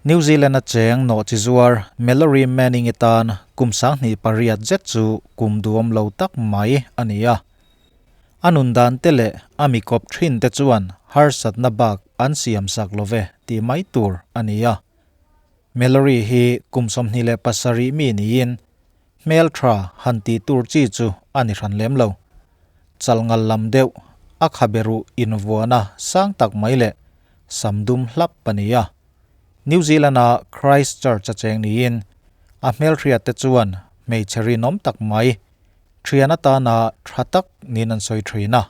New Zealand-a cheng nawhchizuar Mallory Manning-i tan kum 28 zet chu kum duhawm lo tak mai a ni a. A nun dan te leh a mi kawp thin te chuan harsatna bak an siam sak lo ve tih mai tur a ni a. Mallory hi kum 27 mi niin hmel tha han tih tur chi chu a ni hran lem lo. Chalngal lam deuh a khaberuh invuahna sang tak mai leh samdum hlap a ni a. New Zealand-a Christchurch a cheng niin a hmelhriat te chuan hmeichhe rinawm tak mai thian atana tha tak niin an sawi thin a.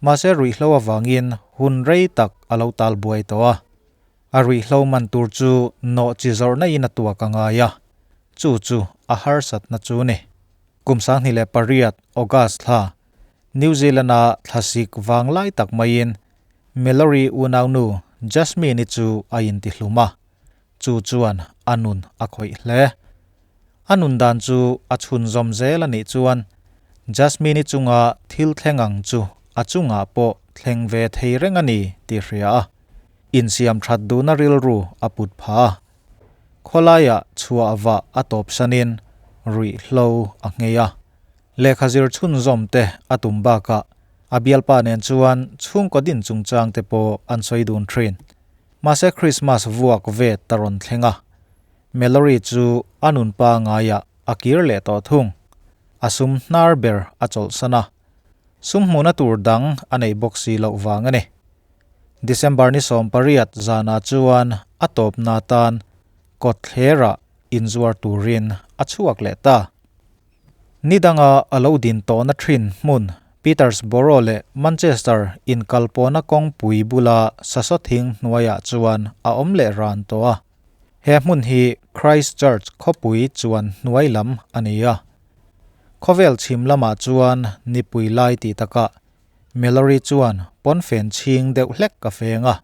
Mahse ruihhlo avangin hun rei tak a lo tal buai tawh a. A ruihhlo man tur chu nawh chi zawrhna in a tuak a ngai a, chu chu a harsatna chu ni. Kum 2008 August thla, New Zealand-a thlasik vang lai tak maiin Mallory unaunu Jasmine-i chu a intihlum a, chu chuan a nun a khawih hle. A nun dan chu a chhunzawm zel a nih chuan Jasmine-i chunga thil thleng ang chu a chungah pawh thleng ve thei reng a ni tih hria a. Insiam that duhna rilru a put pha a. Khawlaiah chhuah vah a tawp sanin ruihhlo a nghei a. Lehkha zir chhunzawm te a tum bakah a bialpa nen chuan chhungkaw din chungchang te pawh an sawi dun thin. Mahse Christmas vuak ve ta rawn thleng a. Mallory chu a nun pangaiah a kir leh tawh thung. A sum hnar ber a chawlhsan a. Sum hmuhna tur dang a neih bawk si loh vang a ni. December ni 18 zanah chuan a tawpna tan kawtthlerah inzuar turin a chhuak leh ta. Ni danga a lo din tawhna thin hmun Petersborough leh Manchester inkalpawhna kawngpui bula Sasawthing hnuaiah chuan a awm leh ran tawh a. He hmun hi Christchurch khawpui chuan hnuai lam a ni a. Khawvel chhim lamah chuan nipui lai tih takah Mallory chuan pawnfen chhing deuh hlek a feng a.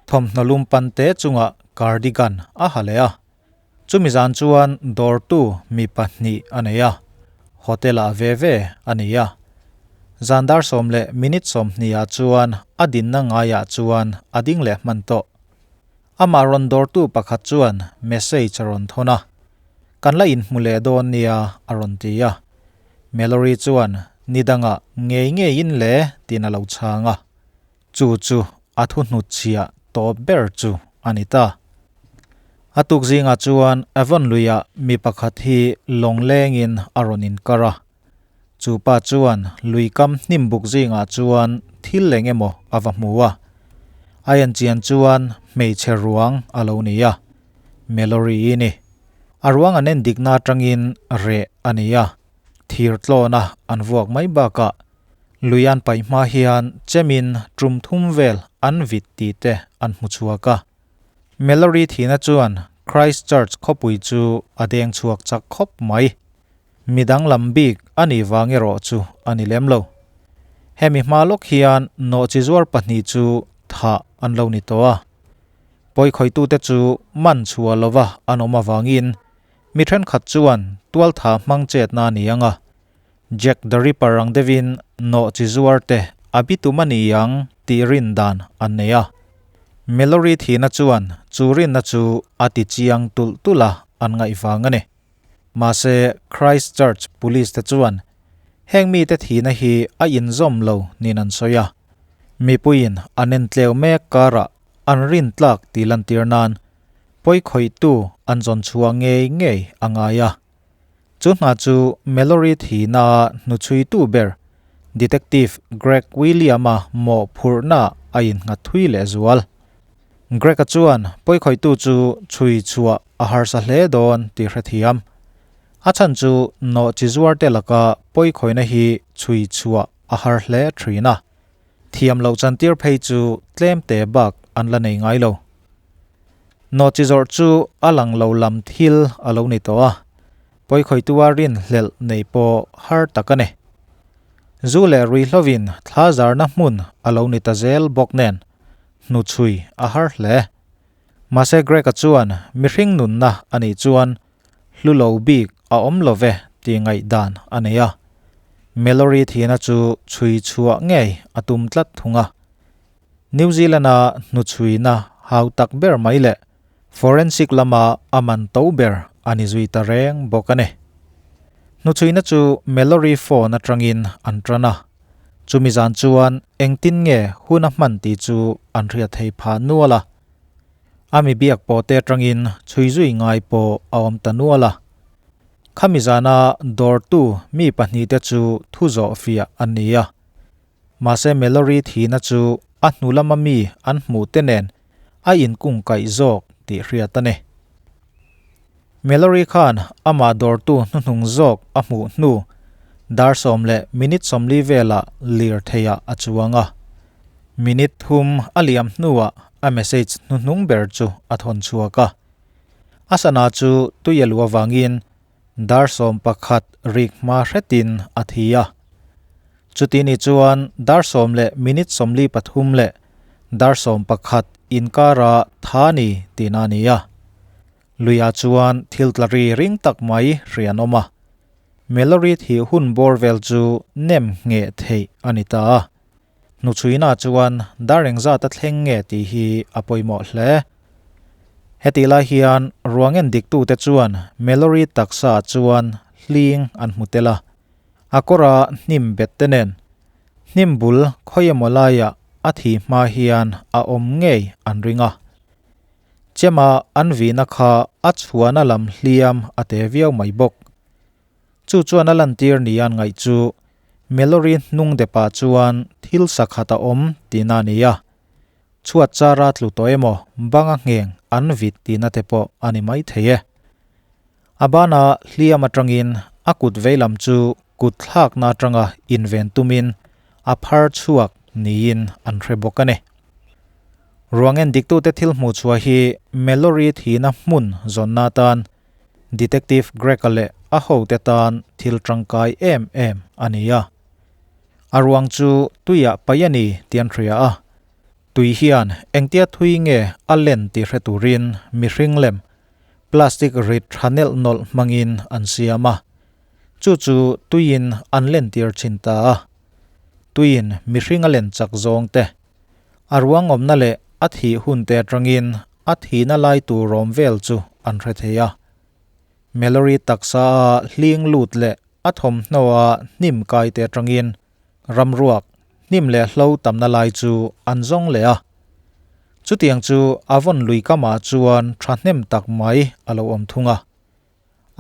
Thawmhnaw lum pan te chungah cardigan a ha leh a. Chumi zan chuan dawrtu mi pahnih a nei a, hotel-ah ve ve a ni a. Zan dar 10 leh minute 20 ah chuan a dinna ngaiah chuan a ding leh hman tawh. Amah rawn dawrtu pakhat chuan message a rawn thawn a. Kan la inhmu leh dawn nia a rawn ti a. Mallory chuan ni dangah ngei ngeiin le tiin a lo chhang a. Chu chu a thu hnutchhiah tawp ber chu a ni ta. A tuk zingah chuan Avon luiah mi pakhat hi lawng lengin a rawn inkar a. Chu pa chuan luikam hnim buk zingah chuan thil leng emaw a va hmu a. A en chian chuan hmeichhe ruang a lo ni a. Mallory-i ni. A ruang an en dikna atangin reh a ni a. Thir tlawna an vuak mai bakah lui an paih hma hian chemin tum thum vel an vit tih te an hmu chhuak a. Mallory thihna chuan Christchurch khawpui chu a deng chhuak chak khawp mai. Midang lam bik a nih vang erawh chu a ni lem lo. Hemi hma lawk hian nawhchizuar pahnih chu thah an lo ni tawh a. Pawikhawihtute chu man chhuah lova an awm avangin mi thenkhat chuan tualtha hmang chetna a ni ang a. Jack the Ripper ang deuhin nawhchizuar te a bitum a ni ang tih rin dan an nei a. Mallory thihna chuan chu rinna chu a ti chiang tulh tulh a an ngaih vang a ni. Mahse Christchurch Police te chuan heng mite thihna hi a inzawm lo niin an sawi a. Mipuiin an entleu mek karah an rin tlak tih lantir nan pawikhawitu an zawn chhuah ngei ngei a ngai a. Chu hna chu Mallory thihna hnuchhuitu ber Detective Greg William-a mawhphurhna a innghat thui leh zual. Greg-a chuan pawikhawitu chu chhui chhuah a harsa hle dawn tih hrethiam. A chhan chu nawhchizuar te laka pawikhawina hi chhui chhuah a har hle thin a. Thiam loh chantir phei chu tlem te bak an la nei ngai lo. Nawhchizawrh chu a lang lo lam thil a lo ni tawh a. Pawikhawitua rin hlelh nei pawh har tak a ni. Zu leh ruihhlovin thla zarna hmun a lo ni ta zel bawk nen hnuchhui a har hle. Mahse Greg-a chuan mihring nunna a nih chuan hlu lo bik a awm lo ve tih ngaih dan a nei a. Mallory thihna chu chhui chhuah ngei a tum tlat thung a. New Zealand-a hnuchhuina hau tak ber mai leh. Forensic lama a man to ber a ni zui ta reng bawk a ni. Hnuchhuina chu Mallory phone atangin an tan a, chumi zan chuan engtin nge hun a hman tih chu an hriat thei phah nual a. A mi biak pawh te atangin chhui zui ngai pawh a awm ta nual a. Khami zana dawrtu mi pahnihte chu thu zawh fiah an ni a. Mahse Mallory thihna chu a hnu lama mi an hmuh te nen a inkung kaih zawk tih hriat a ni. Mallory khan amah dawrtu hnuhnung zawk a hmuh hnu dar 10 leh minute 40 velah lirtheiah a chuang a. Minute 3 a liam hnuah a message hnuhnung ber chu a thawn chhuak a. A sana chu tui a lu avangin dar 11 rik hma hretin a thi a. Chuti ni chuan dar 10 leh minute 43 leh dar 11 inkara tha ni tina ni a. Luia chuan thil tlari ring tak mai hrian awm a. Mallory thi hun bawr vel chu nem nge thei ani ta a. Hnuchhuina chuan dar engzat a thleng nge tih hi a pawimawh hle. Heti lai hian ruangen diktu te chuan Mallory taksa chuan hling an hmu tel a. A kawra hnim bet te nen. Hnim bul khawemaw laia a thi hma hian a awm ngei an ring a. Chema an vina kha a chhuana lam hliam a te viau mai bawk. Chu chuan a lan tir ni an ngaih chu Mallory hnung depa chuan thil sakhat a awm tina ni a. Chhuat chara tlu tawh emaw banga ngheng an vit tina te pawh ani mai thei e. A bana hliam atangin a kut veilam chu kut thlak na atanga inven tumin a phar chhuak niin an hre bawk a ni. Ruangen diktu te thil hmu chhuah hi Mallory thina hmun zawn na tan Detective Greg le a ho te tan thil tangkai em em ani a. A ruang chu tuia paiani tian hria a. Tui hian engtia thui nge a len ti hre turin mihring lem plastic rit thanel nol mangin an siam a. Chu chu tuiin an len tir chin ta a. Tuiin mihring a len chak zawng te. A ruang awmna leh a thi hun te atangin a thina lai tur rawm vel chu an hre thei a. Mallory taksa a hling lut leh a thawmhnaw a hnim kai te atangin ramruak hnim leh hlo tamna lai chu an zawng leh a. Chutiang chu avon lui kama chuan thahnem tak mai a lo awm thung a.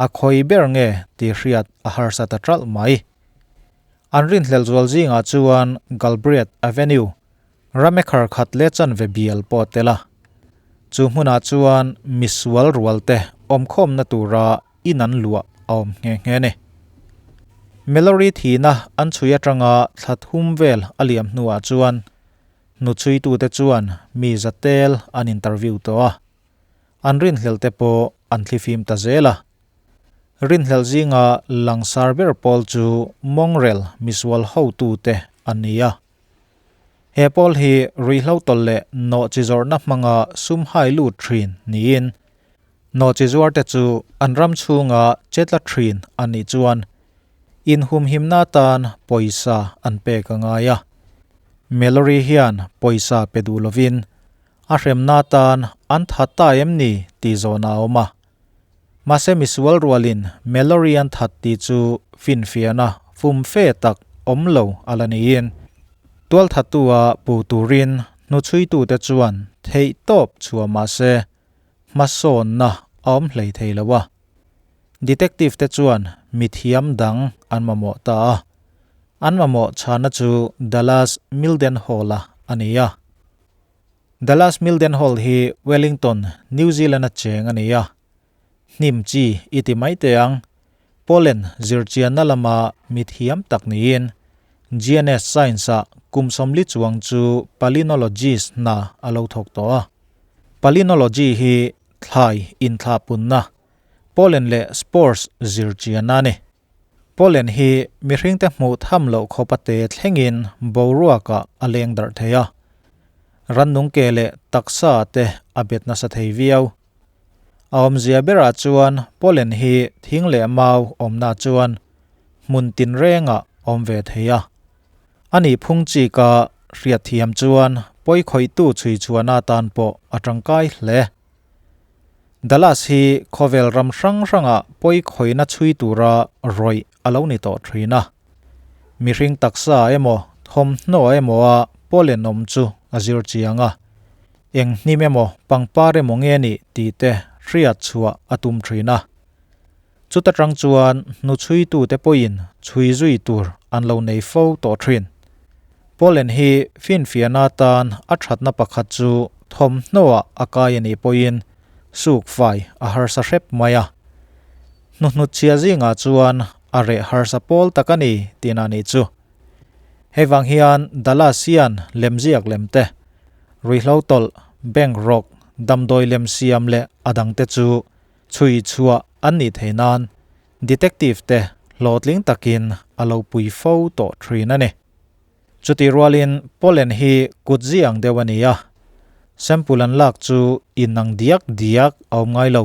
A khawi ber nge ti hriat a harsa ta tral mai. An rin hlel zual zingah chuan Galbraith Avenue ramekhar khat le chan ve bial pawh tel a. Chu hmunah chuan misual rual te awmkhawm na tura in an luah a awm nghe nghe ni. Mallory thina an chhui atanga thla thum vel a liam hnuah chuan nu chhui tu te chuan mi zatel an interview tawh a. An rin hlel te pawh an thlifim ta zel a. Rin hlel zinga langsar ber pawl chu mongrel misual ho tu te an ni a. He pawl hi ruihhlo tawlh leh nawh chi zawrhna hmanga sum hai lut thin niin nawh chi zuar te chu an ram chhunga chetla thin an nih chuan in humhimna tan pawisa an pek a ngai a. Mallory hian pawisa pe duh lovin a hremna tan an that ta em ni ti zawna a awm a. Mahse misual rualin Mallory an that ti chu finfiahna fum fe tak awm lo ala niin. Tual thattu a pu turin hnuchhuitu te chuan theih tawp chhuah mahse hmasawnna a awm hlei thei lo a. Detective te chuan mithiam dang an mamawh ta a. An mamawh chhana chu Dallas Mildenhall a ani a. Dallas Mildenhall hi Wellington, New Zealand a cheng ani a. Hnim chi iti mai te ang. Poland zirchianna lama mithiam tak niin GNS Science a kum 40 chuang chu palynologist na alo thawk tawh a. Palynology hi thlai in thla punna Poland leh sports zirchianna ni. Poland hi mihring te hmuh tham loh khawpa te thlengin boruaka a leng darh thei a. Rannung ke leh taksa te a bet nasa thei viau. A awmzia berah chuan Poland hi thing leh mau awmna chuan hmun tin renga awm ve thei a. Ani phung chi ka hriat thiam chuan pawi khawih tu chhui chuana tan pawh a tangkai hle. Dallas hi khawvel ram hrang hrangah pawi khawihna chhui tura rawih a lo ni tawh thin a. Mihring taksa emaw thawmhnaw emaw a pollen awm chu a zir chiang a, eng hnim emaw pangpar emaw nge nih tih te hriat chhuah a tum thin a. Chuta tang chuan hnuchhuitute pawhin chhui zui tur an lo nei fo tawh thin. Pollen hi finfiahna atan a thatna pakhat chu thawmhnawah a kai a nih pawhin suk fai a harsa hrep mai a. Hnuhnutchhia zingah chuan a reh harsa pawl tak a ni tihna nih chu. Hei vang hian Dallas hian lemziak lemte, ruihhlo tawlh, bank rawk, damdawi lem siam leh a dangte chu Chhui chhuah an nih theih nan detective te hlawhtling takin a lo pui fo tawh thin a ni. Chutih rualin pollen hi kut ziang deuh a ni a, sample an lak chu inang diak diak a awm ngai lo.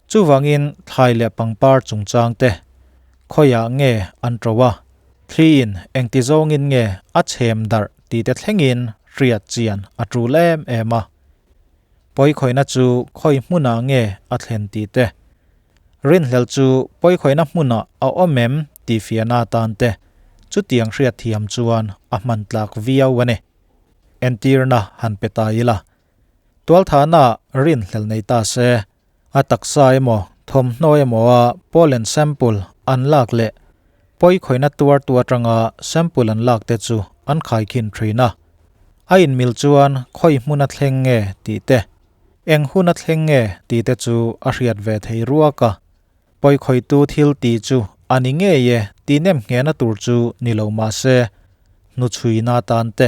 Chuvangin thlai leh pangpar chungchang te khawiah nge an ṭo a, thliin engti zawngin nge a chhem darh tih te thlengin hriat chian a ṭul em em a. Pawikhawihna chu khawi hmunah nge a thlen tih te, rinhlelh chu pawikhawihna hmunah a awm em tih fiahna atan te chutiang hriatthiam chuan a hman tlak viau a ni. Entirna han pe ta ila, tualthahnaah rinhlelh nei ta se, a taksa emaw thawmhnaw emaw a pollen sample an lak leh pawikhawihna tuartu atanga sample an lak te chu an khaikhin thin a. A inmil chuan khawi hmun a thleng nge tih te, eng hun a thleng nge tih te chu a hriat ve thei ruak a. Pawikhawihtu thil tih chu a ni ngei e tih nem nghehna tur chu ni lo mah se, hnuchhuina atan te,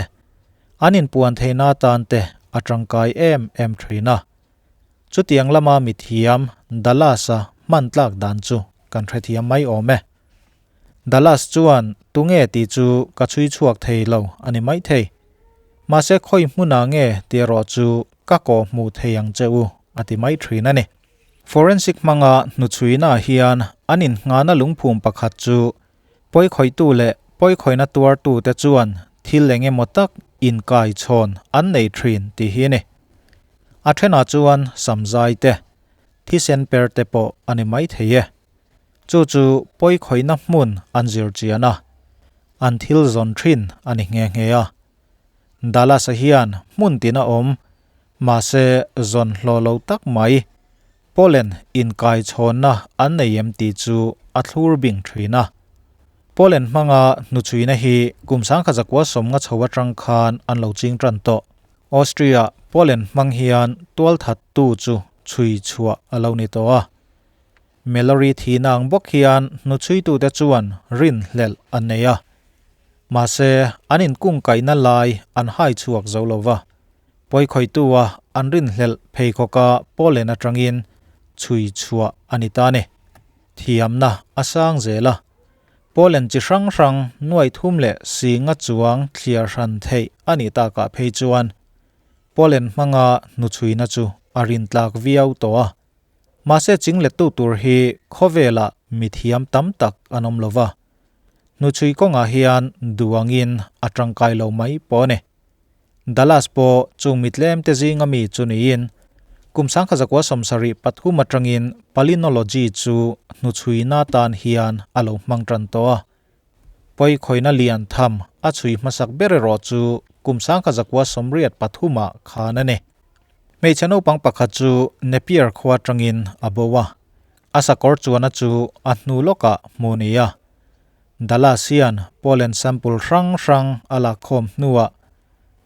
an inpuan theihna atan te a tangkai em em thin a. Chutiang lama mithiam Dallas-a hman tlak dan chu kan hrethiam mai awm e. Dallas chuan tunge tih chu ka chhui chhuak thei lo a ni maithei. Mahse khawi hmunah nge tih erawh chu ka kawh hmuh thei ang che u a ti mai thin a ni. Forensic hmanga hnuchhuinaah hian an innghahna lungphum pakhat chu pawikhawihtu leh pawikhawihna tuartute chuan thil eng emaw tak inkaichhawn an nei thin tih hi a ni. A thenah chuan samzai te, thisen per te pawh a ni mai thei e. Chu chu pawikhawihna hmun an zir chian a, an thil zawn thin a ni nghe nghe a. Dallas-a hian hmun tin a awm, mahse zawn hlawh lo tak mai, pollen inkaichhawnna an nei em tih chu a thlur bing thin a. Pollen hmanga hnuchhuina hi kum 1990 chho atang khan an lo ching tan tawh. Austria pollen hmang hian tualthattu chu chhui chhuah a lo ni tawh a. Mallory thihna ang bawk hian hnuchhuitute chuan rinhlelh an nei a. Mahse, an inkungkaihna lai an hai chhuak zo lo va. Pawikhawihtua an rinhlelh pheikhawka pollen atangin chhui chhuah a ni ta a ni. Thiamna a sang zel a. Pollen chi hrang hrang nuai thum leh singa chuang thliar hran theih a nih takah phei chuan pollen hmanga hnuchhuina chu a rintlak viau tawh a. Mahse chinglettu tur hi khawvelah mithiam tam tak an awm lo va, hnuchhui kawngah hian duangin a tangkai lo mai pawh a ni. Dallas pawh chung mitlem te zinga mi chu niin kum 1973 atangin palynology chu hnuchhuina tan hian a lo hmang tan tawh a. Pawikhawihna lian tham a chhui hmasak ber erawh chu kum 1983 ah khan a ni. Hmeichhe naupang pakhat chu Napier khua atangin a bo a, a sakawr chuana chu a hnu lawkah hmu ni a. Dallas hian pollen sample hrang hrang a lakkhawm hnuah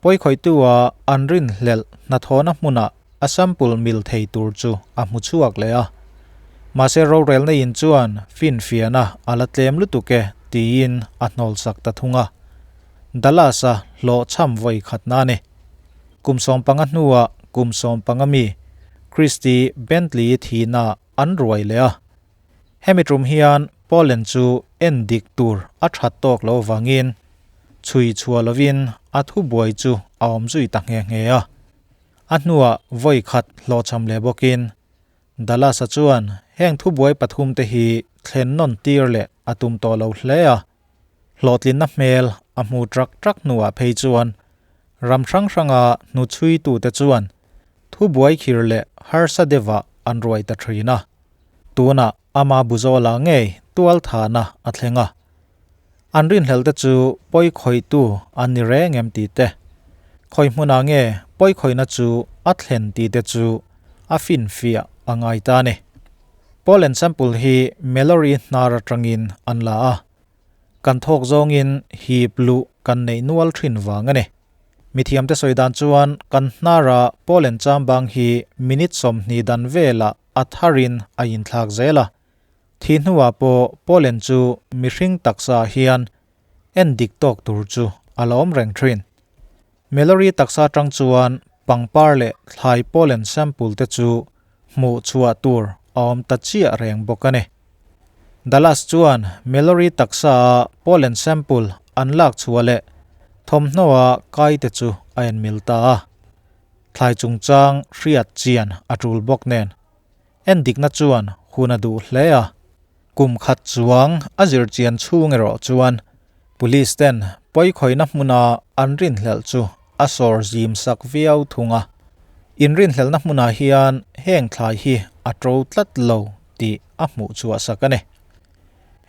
pawikhawihtua an rinhlelh hnathawhna hmunah a sample mil thei tur chu a hmu chhuak leh a. Mahse rorelna in chuan finfiahna a la tlem lutuk e tiin a hnawlsak ta thung a. Dallas-a hlawhchham vawi khatna a ni. Kum 15 hnuah kum 15 mi Christy Bentley-i thihna an ruai leh a. Hemi tum hian pollen chu en dik tur a that tawk lo avangin chhui chhuah lovin a thubuai chu a awm zui ta nghe nghe a. A hnuah vawi khat hlawhchham leh bawkin Dallas-a chuan heng thubuai pathum te hi thlen nawn tir leh a tum tawh lo hle a. Hlawhtlinna hmel a hmu trak trak hnuah phei chuan ram hrang hranga hnuchhuitute chuan thubuai khir leh harsa deuhah an ruai ta thin a. Tunah ama buzawla ngei tualthahna a thleng a. An rinhlel te chu pawi khawihtu an ni reng em tih te, khawi hmunah nge pawi khawihna chu a thlen tih te chu a finfiah a ngai ta a ni. Pollen sample hi Mallory hnar atangin an la a, kan thawk zawngin hip luh kan neih nual thin vang a ni. Mithiamte sawi dan chuan kan hnara pollen chambang hi minute 20 dan velah a tharin a inthlak zel a. Thih hnuah pawh pollen chu mihring taksa ah hian en dik tawk tur chu a la awm reng thin. Mallory taksa atang chuan pangpar leh thlai pollen sample te chu hmuh chhuah tur a awm ta chiah reng bawk a ni. Dallas chuan Mallory taksa a pollen sample an lak chhuah leh thawmhnaw a kai te chu a en mil ta a. Thlai chungchang hriat chian a tul bawk nen. Endikna chuan hun a duh hle a, kum khat chuang a zir chian chhung erawh chuan Police ten pawikhawihna hmuna an rinhlelh chu a sawr zim sak viau thung a. Inrinhlelhna hmunah hian heng thlai hi a to tlat lo tih a hmuh chhuah sak a ni.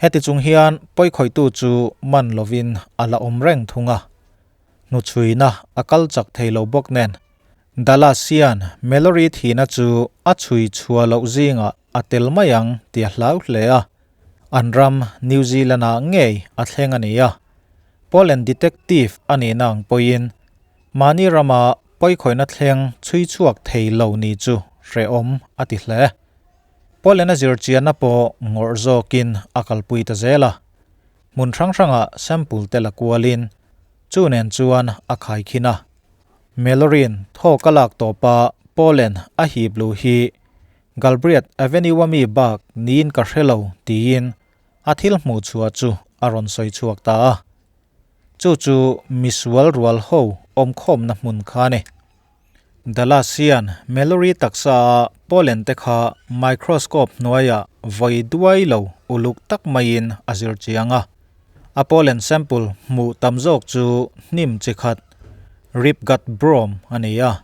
Heti chung hian pawikhawihtu chu man lovin a la awm reng thung a, hnuchhuina a kal chak thei lo bawk nen Dallas hian Mallory thihna chu a chhui chhuah loh zingah a tel mai ang tih a hlau hle a, an ram New Zealand-ah ngei a thleng a ni a. Poland detective a nihna ang pawhin mahni rama pawikhawihna thleng chhui chhuak thei lo ni chu hrehawm a ti hle. Poland a zirchianna pawh ngawrh zawkin a kalpui ta zel a, hmun hrang hrangah sample te la kualin chu nen chuan a khaikhin a. Melorin thawk a lak tawpa Poland a hip luh hi Galbraith Avenue-a mi bak niin ka hre lo tiin a thil hmuh chhuah chu a rawn sawi chhuak ta a. Chu chu misual rual ho awmkhawmna hmun kha a ni. Dallas hian Mallory taksa a Poland te kha microscope hnuaiah vawi duai lo uluk tak maiin a zir chiang a. A pollen sample hmuh tam zawk chu hnim chi khat, Ripgut Brome a ni a.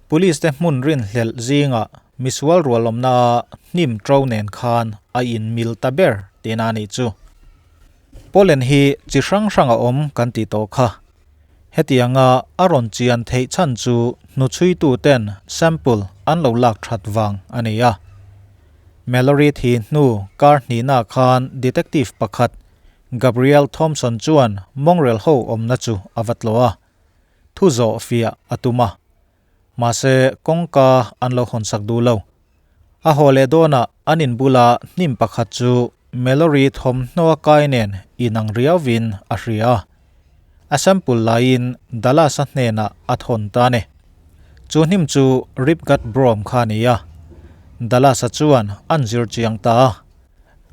Police te hmun rinhlelh zingah misual rualawmna a hnim to nen khan a inmil ta ber tihna a nih chu. Pollen hi chi hrang hrang a awm kan tih tawh kha. Hetianga a rawn chian theih chhan chu hnuchhuitu ten sample an lo lak that vang a ni a. Mallory thi hnu kar hnihna khan detective pakhat Gabriel Thompson chuan mongrel ho awmna chu a va tlawh a, thu zawh fiah a tum a. Mahse kawngka an lo hawnsak duh lo. A haw leh dawnah an in bula hnim pakhat chu Mallory thawmhnaw a kai nen inang riauvin a hria a. A sample laiin Dallas-a hnenah a thawn ta a ni. Chu hnim chu Ripgut Brome kha a ni a. Dallas-a chuan an zir chiang ta a.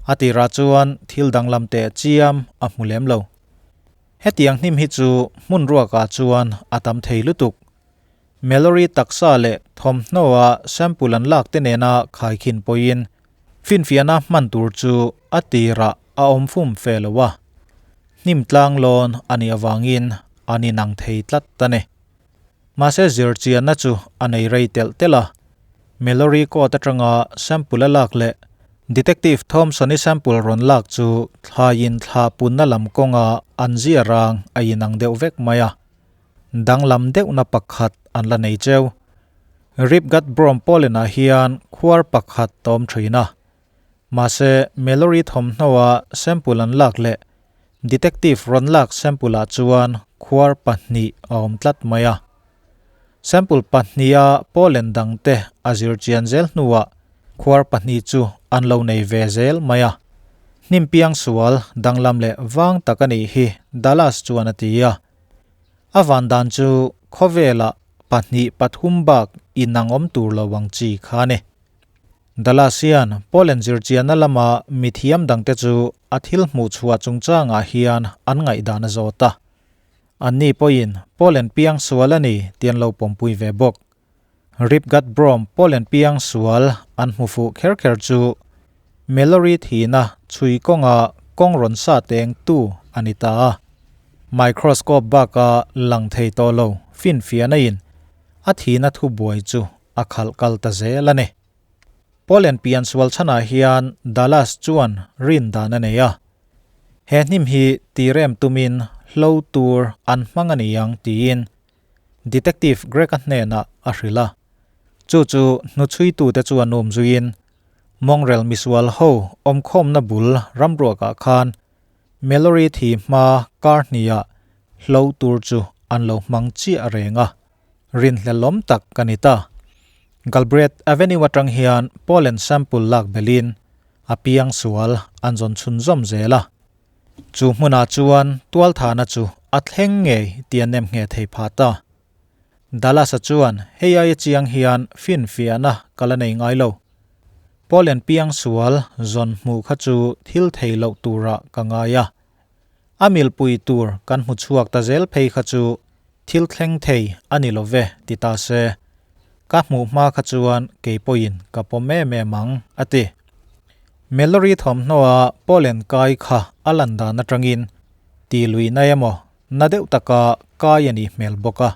A tirah chuan thil danglam teh chiam a hmu lem lo. Hetiang hnim hi chu hmun ruakah chuan a tam thei lutuk. Mallory taksa leh thawmhnaw-a sample an lak te nena khaikhin pawhin finfiahna hman tur chu a tirah a awm fum fe lo a, hnim tlang lawn a nih avangin an inang thei tlat a ni. Mahse zirchianna chu a nei rei telh telh a, Mallory coat atanga sample a lak leh Detective Thompson-i sample rawn lak chu thlaiin thla punna lam kawnga an zia rang a inang deuh vek mai a. Danglam deuhna pakhat an la nei cheu. Ripgut Brome Pollen-ah hian khuar pakhat a awm thin a. Mahse, Mallory thawmhnaw-a sample an lak leh Detective rawn lak sample-ah chuan khuar pahnih a awm tlat mai a. Sample pahniha pollen dangte a zir chian zel hnuah khuar pahnih chu an lo nei ve zel mai a. Hnim piang sual danglam leh vang tak a nih hi Dallas chuan a ti a. A van dan chu khawvelah pahnih pathum bak inang awm tur lo ang chi kha a ni. Dallas hian Poland zirchianna lama mithiam dangte chu a thil hmuh chhuah chungchangah hian an ngaihdan a zawt a. Anni pawhin Poland piang sual a ni tih an lo pawmpui ve bawk. Ripgut Brome Poland piang sual an hmu fuh kher kher chu Mallory thihna chhui kawnga kawng rawn sa teng tu a ni ta a. Microscope baka lang thei tawh lo finfiahna in a thihna thubuai chu a khalh kal ta zel a ni. Poland pian sual chhanah hian Dallas chuan rin dan a nei a. He hnim hi tirem tumin hlo tur an hmang a ni ang tiin Detective Greg-a hnenah a hrilh a. Chu chu hnuchhuitute chuan um zuiin Mongrel misual ho awmkhawmna bul ramruakah khan Mallory thi hma kar hniah hlo tur chu an lo hmang chiah reng a. Rinhlelawm tak ka ni ta. Galbraith Avenue atang hian pollen sample lak belhin a piang sual an zawn chhunzawm zel a. Chu hmunah chuan tualthahna chu a thleng ngei tih a nem ngheh thei phah ta. Dallas-a chuan hei aia chiang hian finfiahna ka la nei ngai lo. Pollen piang sual zawn hmuh kha chu thil thei loh turah ka ngai a. A milpui tur kan hmu chhuak ta zel phei kha chu thil thleng thei a ni lo ve ti ta se, ka hmuh hma kha chuan kei pawhin ka pawm em em ang, a ti. Mallory thawmhnaw-a pollen kai kha a lan dan atangin ti lui na emaw na deuh taka kai a nih hmel bawk a.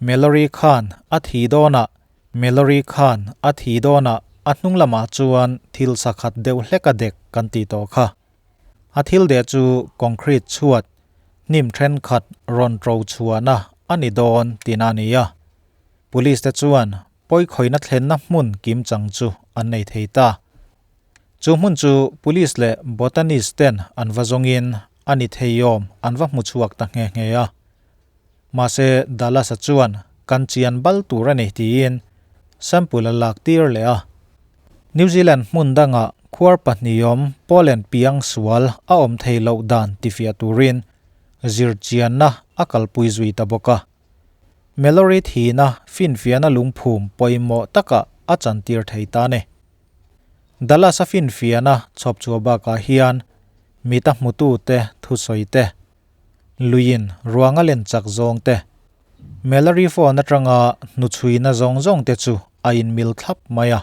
Mallory khan a thi dawnah Mallory khan a thi dawnah a hnung lamah chuan thil sakhat deuh hlek a dek kan tih tawh kha. A thil deh chu concrete chhuat hnim thenkhat rawn ṭo chhuahna a ni dawn tihna a ni a. Police te chuan pawikhawihna thlenna hmun kim chang chu an nei thei ta. Chu hmun chu police leh botanist ten an va zawngin a ni theiawm an va hmu chhuak ta nghe nghe a. Mahse Dallas-a chuan kan chian bal tur a ni tiin sample a lak tir leh a. New Zealand hmun dangah khuar pahniawm Poland piang sual a awm thei loh dan tifiah turin zirchianna a kalpui zui ta bawk a. Mallory thihna finfiahna lungphum pawimawh takah a chantir thei ta ni. Dallas-a finfiahna chhawpchhuah bakah hian mita hmutute thusawi te, luiin ruang a len chak zawng te, Mallory phone atanga hnuchhuina zawng zawng te chu a inmil thlap mai a.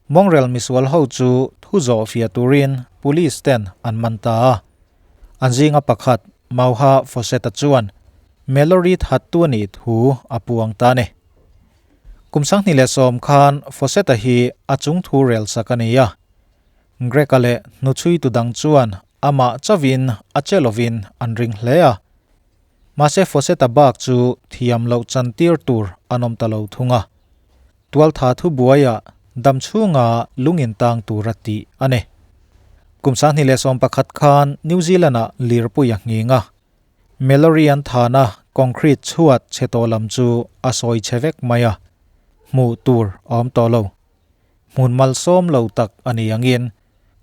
Mongrel misual ho chu thu zawh fiah turin police ten an man ta a. An zinga pakhat Mauha Fawcett-a chuan Mallory thattu a nih thu a puang ta a ni. Kum 2010 khan Fawcett-a hi a chung thu rel sak a ni a. Greg-a leh hnuchhuitu dang chuan amah chauhin a che lovin an ring hle a. Mahse Fawcett-a bak chu thiam loh chantir tur an awm ta lo thung a. Tualtha thubuaiah dam chhunga lung intang tur a tih a ni. Kum 2011 khan New Zealand-ah lirpui a nghing a. Mallory an thana concrete chhuat chhe tawh lam chu a sawi chhe vek mai a, hmuh tur a awm tawh lo. Hmun malsawm lo tak a ni angin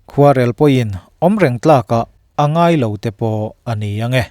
khuarel pawhin awm reng tlakah a ngai lo te pawh a ni ang e.